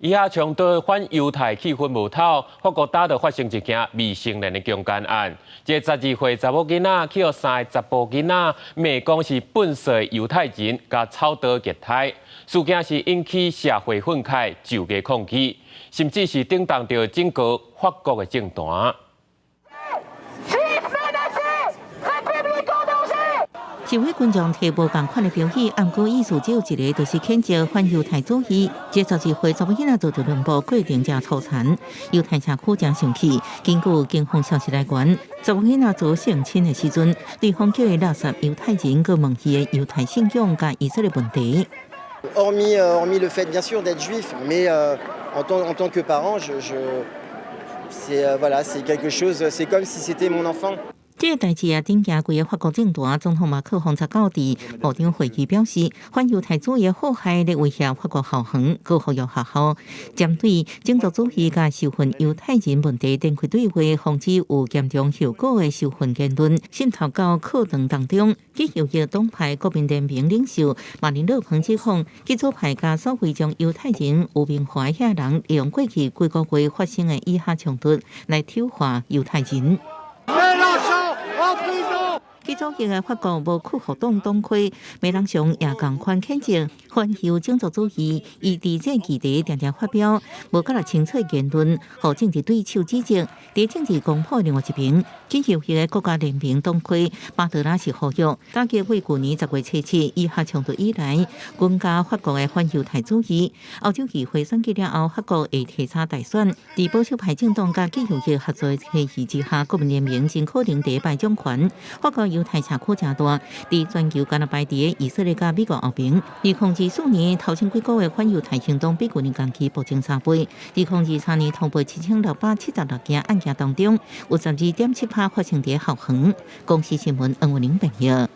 以哈衝突反猶太氣氛無透，法國今就發生一件未成年的強姦案。這12歲查某囡仔去予三个查埔囡仔罵講是糞埽的猶太人，共操刀虐待，事件是引起社會憤慨，就個抗議，甚至是震動著整個法國的政壇。 Juifs menacés! République en danger! 示威群眾提無仝款的標語，毋過意思只有一个，就是譴責反猶太主義。這12歲查某囡仔遭到兩部過程誠粗殘，猶太社區誠生氣。根據警方消息來源，查某囡仔遭性侵的時陣，對方叫伊垃圾猶太人，閣問伊的猶太信仰佮以色列問題。 Hormis le fait bien sûr d'être juif, mais en tant que parent, c'est voilà, c'est quelque chose, c'est comme si c'était mon enfant. 這个代誌也震驚規个法國政壇，總統馬克宏19佇部長會議表示，反猶太主義禍害咧威脅法國校園、閣呼籲學校針對種族主義佮仇恨猶太人問題展開對話，防止有嚴重後果的仇恨言論滲透到課堂當中。極右翼黨派國民聯盟領袖馬林勒龐指控，極左派佮所謂將猶太人污名化遐人，利用過去幾個月發生的以哈衝突來醜化猶太人。極左翼的法國無屈服黨黨魁梅朗雄也仝款譴責反猶種族主義，伊佇這議題定定發表無夠清楚言論，予政治對手指責。佇政治光譜另外一邊，極右翼的國家聯盟黨魁巴德拉是呼籲打擊為舊年10月7日以哈衝突以來，增加法國的反猶太主義。歐洲議會選舉了後，法國會提早大選，佇保守派政黨佮極右翼合作協議之下，國民聯盟真可能第一擺掌權。法國猶太社區誠大，佇全球敢若排佇以色列佮美國後爿。2024年頭前幾個月反猶太行動比舊年同期暴增3倍。2023年通報7676件案件當中，有12.7%發生佇校園。公視新聞黃文玲編譯。